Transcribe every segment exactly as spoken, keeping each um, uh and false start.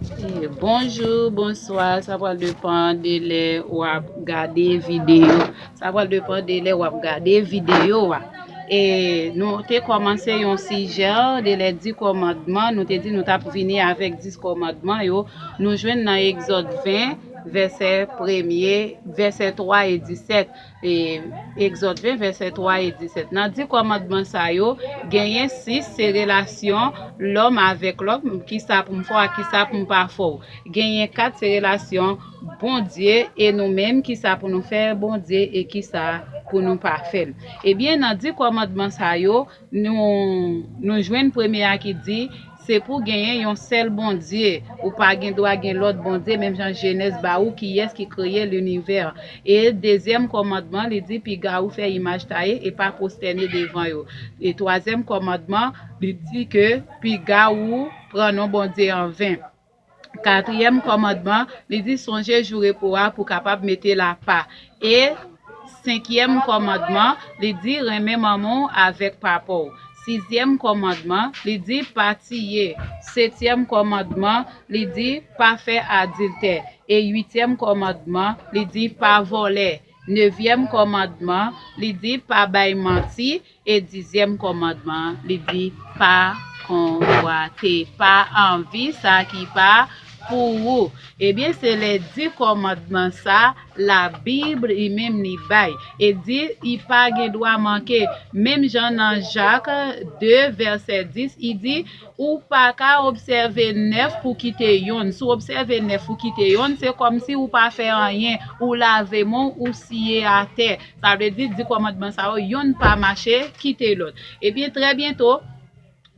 Eh, bonjou, bonswa, sa pral depann de lè w ap gade videyo. Sa pral depann de lè w ap gade videyo a. E nou te kòmanse yon sijè de lè di kòmandman, nou te di nou t ap vini avèk dis kòmandman yo. Nou jwenn nan Egzòd ven, vèsè premye, vèsè twa e disèt. E, Egzòd ven, vèsè twa e disèt. Nan dis kòmandman sa yo, genyen sis, se relasyon lòm avèk lòm, kisa pou m fè ak kisa pou m pa fè w. Genyen kat, se relasyon Bondye e nou menm, kisa pou nou fè Bondye e kisa pou nou pa fè l. Ebyen, nan dis kòmandman sa yo, nou, nou jwenn premye a ki di, se pou genyen yon sèl Bondye. Ou pa gen dwa gen lòt Bondye, menm jan Jenèz ba ou kiyès ki kreye linivè. E dezyèm kòmandman, li di, piga ou fè imaj taye e pa pwostène devan yo. E twazyèm kòmandman, li di ke piga ou pran non Bondye an ven. Katriyèm kòmandman, li di, sonje jou repo a pou kapab mete lapa. E senkyèm kòmandman, li di, renmen manman w avèk papa w. Sizyèm kòmandman, li di, pa tiye. Setyèm kòmandman, li di, pa fè adiltè. E uityèm kòmandman, li di, pa vòlè. Nevyèm kòmandman, li di, pa bay manti. E dizyèm kòmandman, li di, pa konvwate, pa anvi sa ki pa pou ou. Ebyen, se lè dis kòmandman sa, Labib li menm li bay. E di, li pa gen dwa manke. Menm jan nan Jak de, vèsè dis, li di, ou pa ka obsève nèf pou kite yonn. Si w obsève nèf pou kite yonn, se kòmsi ou pa fè anyen. Ou lave men w, ou siye atè. Sa vle di, dis kòmandman sa yo, yonn pa mache, kite lòt. Ebyen, trè byento,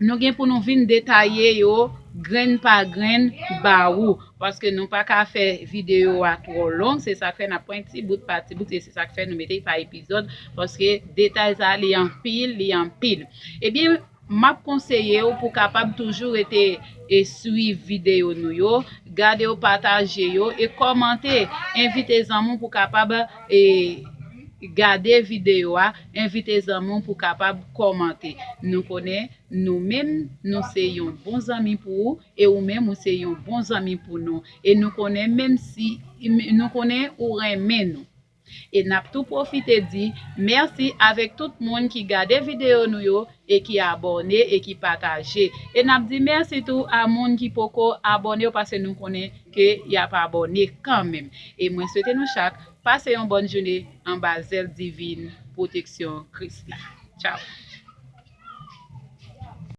nou gen pou nou vin detaye yo grenn pa grenn ba ou, paske nou pa ka fè videyo a twò long, se sa k fè n ap pran ti bout pa ti bout, e se sa k fè nou mete l pa epizòd, paske detay sa a, li anpil, li anpil. Ebyen, m ap konseye w pou kapab toujou rete e swiv videyo nou yo, gade yo, pataje yo e kòmante. Envite zanmi w pou kapab e gade videyo a, envite zanmi w pou kapab kòmante. Nou konnen nou menm, nou se yon bon zanmi pou ou, e ou menm, ou se yon bon zanmi pou nou. E nou konnen menm si, nou konnen ou renmen nou. E n ap tou pwofite di mèsi avèk tout moun ki gade videyo nou yo e ki abòne e ki pataje. E n ap di mèsi tou a moun ki poko abòne yo, paske nou konnen ke y ap abòne kanmenm. E mwen swete nou chak pase yon bòn jounen anba zèl divin pwoteksyon Kris la. Tchaw!